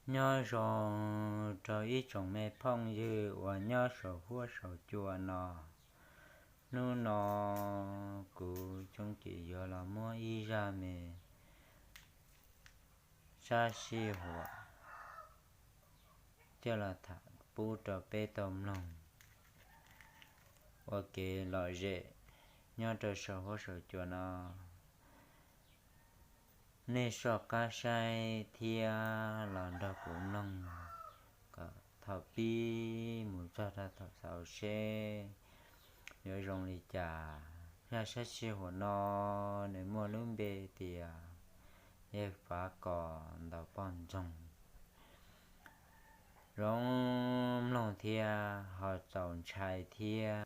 Nyob zoo rau ib tsoom me phooj ywg uas nyob saum huab saum cua no. Hnub no kuv Coob Cim yuav los muab ib zaj me sab sij huam coj los tham pub rau peb tau mloog ua kev lom zem nyob rau saum huab saum cua no. Nej soj qab saib thiab los nrog kuv mloog kom thaum pib mus txog rau thaum xaus seb yuav zoo li cas. Zaj sab sij huam no nws muaj lub npe tias Yawg Fav Kos ntaus poj ntxoog. Zoo mloog thiab ho txaus ntshai thiab.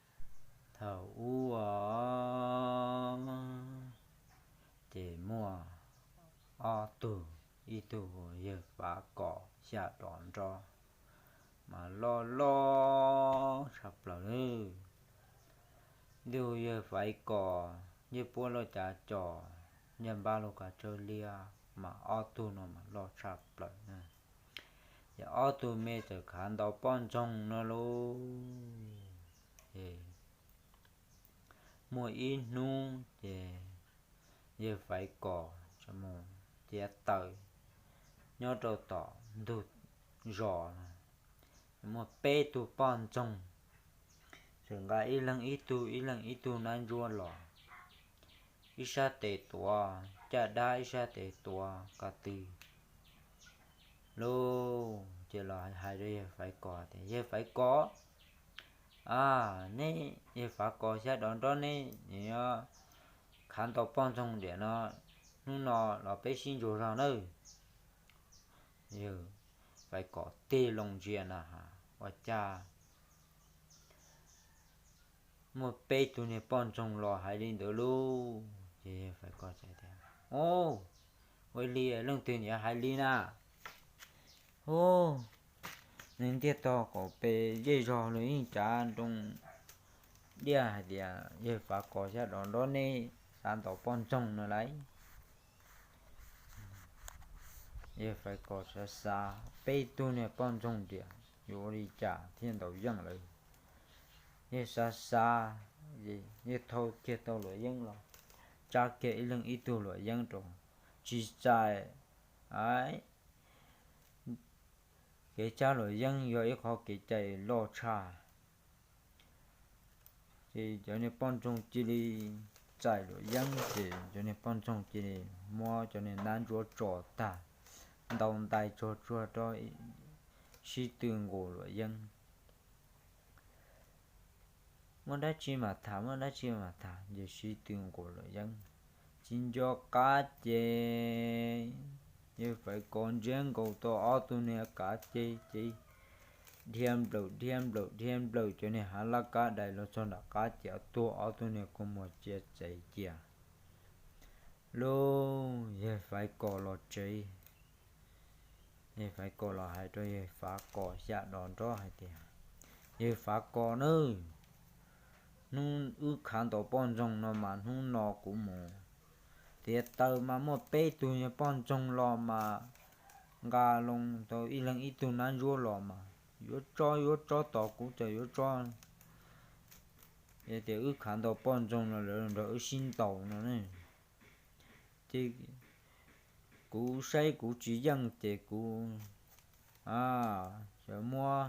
Thaum ub os, ces muaj ob tug, ib tug hu ua Yawg Fav Kos xya dos nrob, mas loj loj tshaj plaws lawm. Ib tug Yawg Faiv Kos, Yawg Puab Lauj Cav Cos, Yawg Npab Lauj Kav Tsawb Liab, mas ob tug no mas loj tshaj plaws na. Ces ob tug me txawm khav ntaus poj ntxoog no lauj. Muaj ib hnub ces Yawg Faiv Kos txawm mus txiav taws nyob rau tom ntug zos no, muaj peb tug poj ntxoog txawm nqa ib leeg ib tug ib leeg ib tug nab ntsuab los, ib sab tes tuav caj dab ib sab tes tuav ko tw lauj. Ces los hais rau Yawg Faiv Kos tias, Yawg Faiv Kos, a, neb Yawg Fav Kos xya dos nrob neb khav ntaus poj ntxoog tiam no, hnub no los peb sib ntsuas zog nawb. Yawg Faiv Kos tig loo ntsia na has, ua cas muaj peb tug niag poj ntxoog los hais li ntawd lauj. Ces Yawg Faiv Kos txawm tias, Ua li leej twg niam hais li na? Hu, nws ntiaj tog qaum pes zej zog los yeej cav nroo diaj hais tias Yawg Fav Kos xya dos nrob neb khav ntaus poj ntxoog no lauj. Yawg Faiv Kos xav xav, peb tug niag poj ntxoog tiam yuav ua li cas thiaj ntaus yeej lawv. Yawg xav xav, yawg thau kiag tau luam yeeb los, tsab kiag ib leeg ib tug luam yeeb rau, tsis txais. Kev tsab luam yeeb yog ib qhov kev cai loj tshaj. Ces cov niag poj ntxoog cia li txais luam yeeb, ces cov niag poj ntxoog cia li muab cov niag nab ntsuab tso tag, ntaus ntais tsog tsuag rau, sib tw nqus luam yeeb. Muaj dab tsi mam tham, muaj dab tsi mam tham, ces sib tw nqus luam yeeb. Tsis nco qab ces Yawg Faiv Kos ntsiab nkaus tau ob tug niag kav ceg ces dhia nplawm dhia nplawm dhia nplawm cov niag hav laj kab dais los txog nram qab ces tuag ob tug niag kua muag txia txev cia. Lub Yawg Faiv Kos los tsev, Yawg Faiv Kos los hais rau Yawg Fav Kos xya dos nrob hais tias, Yawg Fav Kos nawb, hnub wb khav ntaus poj ntxoog no mas hnub no kuv mus txiav taws mas muaj peb tug niag poj ntxoog los mas nqa loo tau ib leeg ib tug nab ntsuab los mas yuav tso yuav tso tos kuv ces yuav tso. Yog tias wb khav ntaus poj ntxoog no lawv nrog wb sib ntaus no ne, ces kuv saib kuv tsis yeej ces kuv xav muab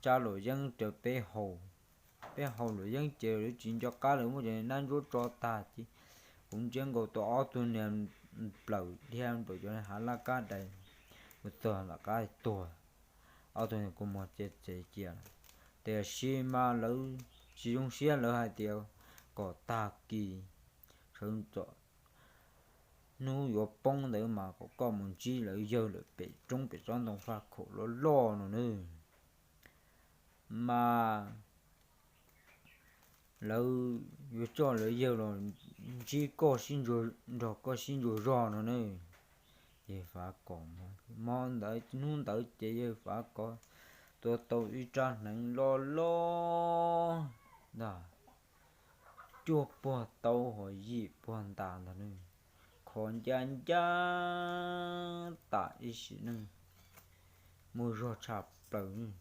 tsab luam yeeb rau peb haus. Peb haus luam yeeb ces lawv tsis nco qab lawv muab cov nab ntsuab tso tag ces kuv ntsiab nkaus tau ob tug niag nplawm dhia nplawm cov hav laj kab dais mus txog nram qab tuag. Ob tug niag kua muag txia txev cia lawm. Tiam sis mas lawv tsis zoo siab, lawv hais tias kom tag kis sawv ntxov hnub yuav poob ntawd mas kom koj mus ntsib lawv yawg lawm pem roob pem tsob ntoo faj khaum loj loj no nawb. Mas lawv yuav coj lawv yawg los ntsib koj, nrog koj sib ntsuas zog no ne. Yawg Fav Kos, hmo ntawd hnub ntawd ces Yawg Fav Kos tua tau ib rab hneev loj loj ntag, cuaj puag tau hos yim puag ntas ntag ne, kho ncaj ncaj tas ib sim neej. muaj zog tshaj plaws.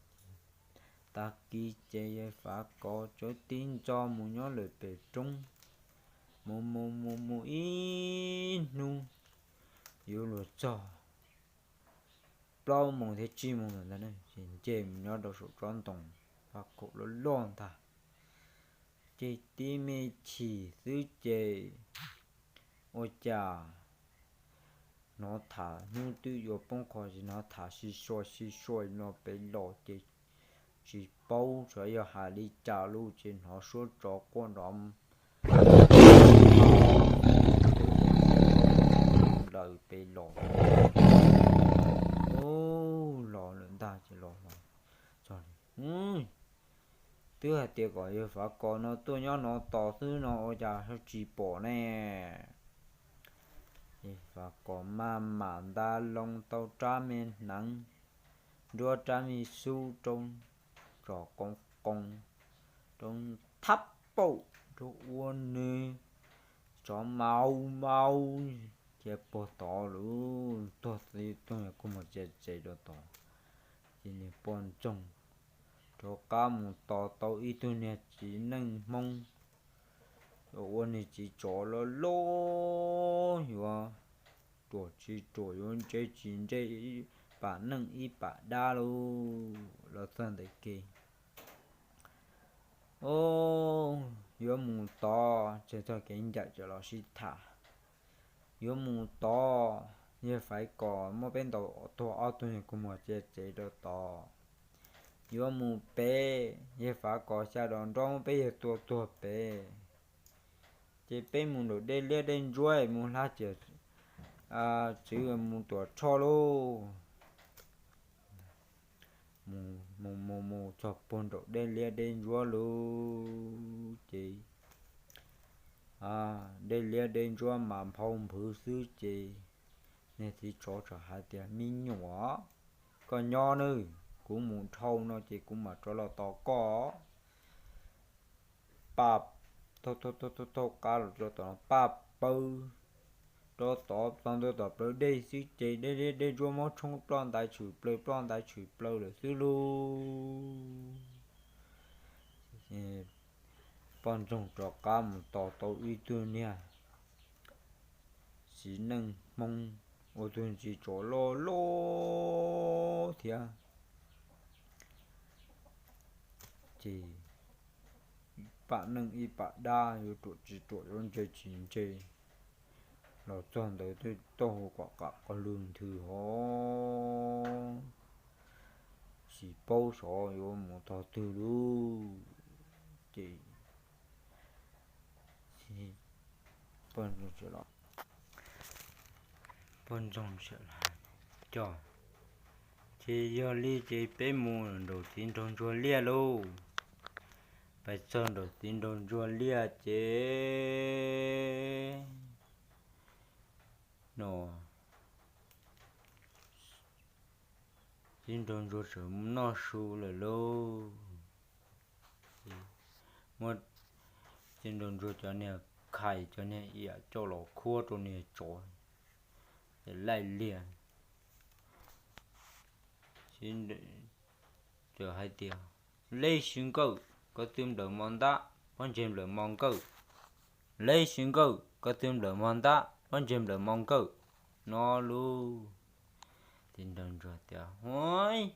Tag kis ces yawg Fav Kos tsuas tib ntxo mus nyob lawm pem roob, mus mus mus mus ib hnub yuav luag txog plaub moos thiab tsib moos lawm ntag, ces nce mus nyob rau saum tsob ntoo paj kaum loj loj ntag. Ces tib me chim xwb ces ua cas hnov tham, hnub twb yuav poob qho ces hnov tham sib sua sib sua no pem los ces tsis paub xyov yog hais li cas lauj, ces hnov suab tsov quaj nrov lawm pem los. Ub, los lawm ntag, ces los los txog li. Twb hais tias kom yawg Fav Kos no tuaj nyob no tos xwb no ua cas tsis pom ne. Yawg Fav Kos maj mam nta loo tau rab me hneev, nruab rab me xub rau tsom qoo qoo, rau thab paum rau ua nws tsov mau mau cia puag tod lawm. Tuag txij tuag kuj mus txiav txev rau tod, ces niag poj ntxoog rov qab mus tos tau ib tug niag txiv neej Hmoob, ua niag txiv tsov loj loj yuav ruam tsis ruam yuav ntse tsis ntse, pam neej ib pam dab lauj. Los txog ntawm kev, o, yuav mus tod, txog kev ncaim ces los sib tham. Yuav mus tod, yawg Fav Kos muab peb ntaus tuag ob tug, kuj mus txiav txev rau tod. Yuav mus pem, yawg Fav Kos xya dos nrob muab peb yawg tua tuag pem. Ces peb mus nraum dej liab dej ntsuab mus hla ciam txwv mus Tuam Tshoj lauj. Mus mus mus txog puag nraum dej liab dej ntsuab lauj, ces dej liab dej ntsuab mas nphau nphwv xwb ces niag txiv tsov txawm hais tias, Me nyuam, koj nyob nawb, kuv mus dhau no ces kuv mam rov los tos koj. Paj, taug taug qab los rau tom no paj pawg rau tod, txog ntua tom plawv dej xwb ces dej liab dej ntsuab muab tshoob ploj ntais tshwm plaws ploj ntais tshwm plaws lawm xwb lauj. Poj ntxoog rov qab mus tos tau ib tug niag txiv neej Hmoob ua tus txiv tsov loj loj thiab, ces pam neej ib pam dab, yuav ruam tsis ruam yuav ntse tsis ntse. Los txog ntawd twb taub hau kom qam qos lwg nthwv hov, tsis paub xyov yuav mus tog twg lauj. Ces poj ntxoog, poj ntxoog, cov, ces yog li ces peb mus nraum txiv nraug ntsuag liaj lauj. Pais txog nraum txiv nraug ntsuag liaj ces no txiv nraug ntsuag tseem noj su lawm lauj. Muab txiv nraug ntsuag cov niag khais cov niag iam coj los khuab rau niag tsov, ces laij liaj. Txawm hais tias, Leb sib nkawj, koj twb nplawm mo ntab, pob ntseg nplawm mo nkawj. Leb sib nkawj, koj twb nplawm mo ntab, pob ntseg nplawm mo nkawj. No lauj. Txiv nraug ntsuag tias, Huab,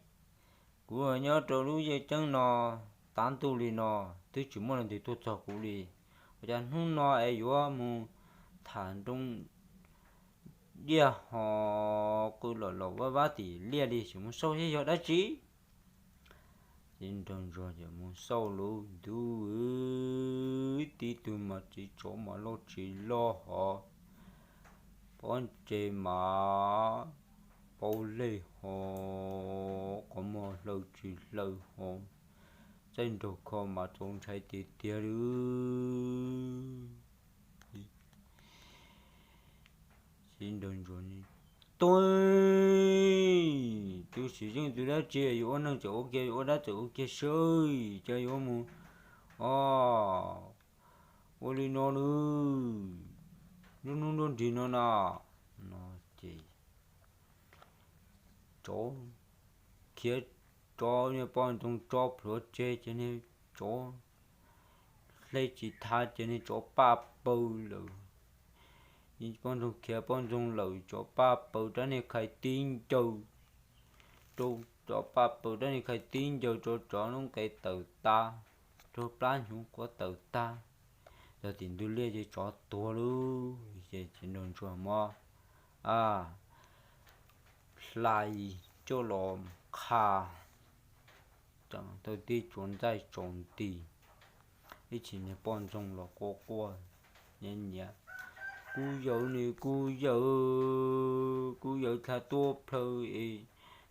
kuv nyob rau lub yaj ceeb no, tav ntuj li no, twb tsis muaj leej twg tuaj txog kuv li. Ua cas hnub no es yuav mus tham nroo diaj ho qw los los vaj vab tim liaj li, sim mus xauj saib yog dab tsi. Txiv nraug ntsuag ces mus xauj lub ntuj, tib tug mas txiv tsov mas loj tsis loj hov, pob ntseg mas paub lej ho, qhov muag hlaw tsis hlaw ho, txaij nraug kho mas txaus ntshai tiag tiag li. Txiv nraug ntsuag, Tub, tus sim zeej tus dab tsi, yuav ua neeg txawm ua kiag, yuav ua dab txawm ua kiag seb, cas yuav mus, o, ua li no nws, nruab hnub nruab nrig no na. No ces tsov khiav tsov, niag poj ntxoog tso plhuav tseg ces niag tsov hle tsis thaiv ces niag tsov paj paws lawm. Poj ntxoog khiav poj ntxoog lawm, tsov paj paws rab niag khai tib ncaws rau, tsov paj paws rab niag khai tib ncaws rau tsov lub nqe tawm tas, rau plab hnyuv quav tawm tag. Txog tim ntug liaj ces tsov tuag lawm ces txiv nraug ntsuag muab hlais coj los qha, tau tib tsuas ntxaij tsaus nti. Ib chim niag poj ntxoog los quaj quaj nyiav nyiav, kuv yawg ne, kuv yawg, kuv yawg dlha tuab plhaw es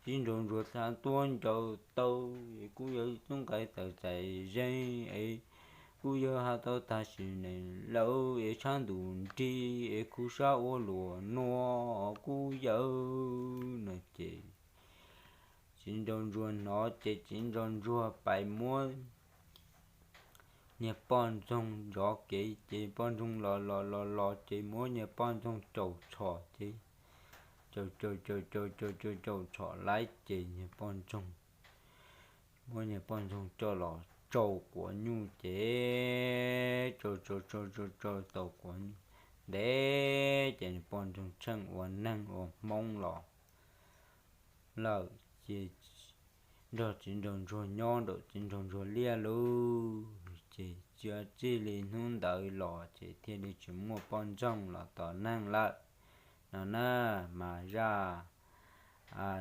txiv nraug ntsuag dlha tuab ncaws taw es kuv yawg tub nqe tawm txais zeeg es kuv yawg has tau tag sim neej lawm es tshab ntus nrig es kuv sab ua luam nuav kuv yawg no ces txiv nraug ntsuag hnov ces txiv nraug ntsuag pais muab niag poj ntxoog nrov kev ces poj ntxoog los los los los ces muab niag poj ntxoog caum txhom ces caum caum caum caum caum caum txhom laib ces niag poj ntxoog, muab niag poj ntxoog coj los tsau quav nyuj ces tsau tsau tsau tsau tsau tau quav nyuj ntev ces niag poj ntxoog tsheej ua neeg ua hmoob los lawm ces nrog txiv nraug ntsuag nyob nraum txiv nraug ntsuag liaj lauj. Ces txij li hnub ntawd los ces thiaj li tsis muaj poj ntxoog los tos neeg lawm no na. Mas zaj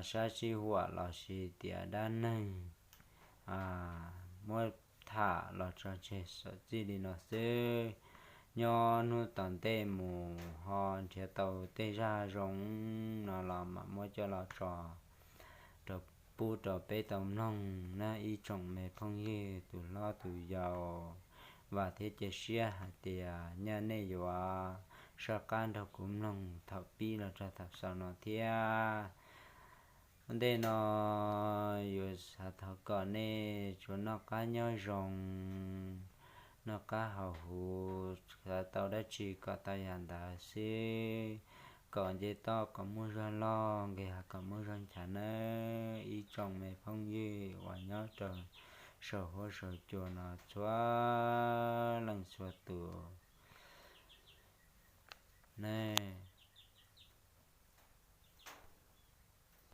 sab sij huam los sis tias dab neeg muab tham los tso tseg txij li no xwb. Nyob hnub tom ntej mus ho nrhiav tau tej zaj zoo no los mam muab coj los tso rau pub rau peb tau mloog na ib tsoom me phooj ywg tus hlob tus yau. Vam thiab cia siab hais tias nyaj nej yuav soj qab nrog kuv mloog thaum pib los txog thaum xaus no thiab. Ua ntej no yuav xav thov kom nej tsuas noj qab nyob zoo, noj qab haus huv, xav tau dab tsi kom tau yam ntawd xwb, kom nce toj kom muaj zog loj, nqis hav kom muaj zog nchav nawb ib tsoom me phooj ywg uas nyob rau saum huab saum cua no txhua leej txhua tus ne.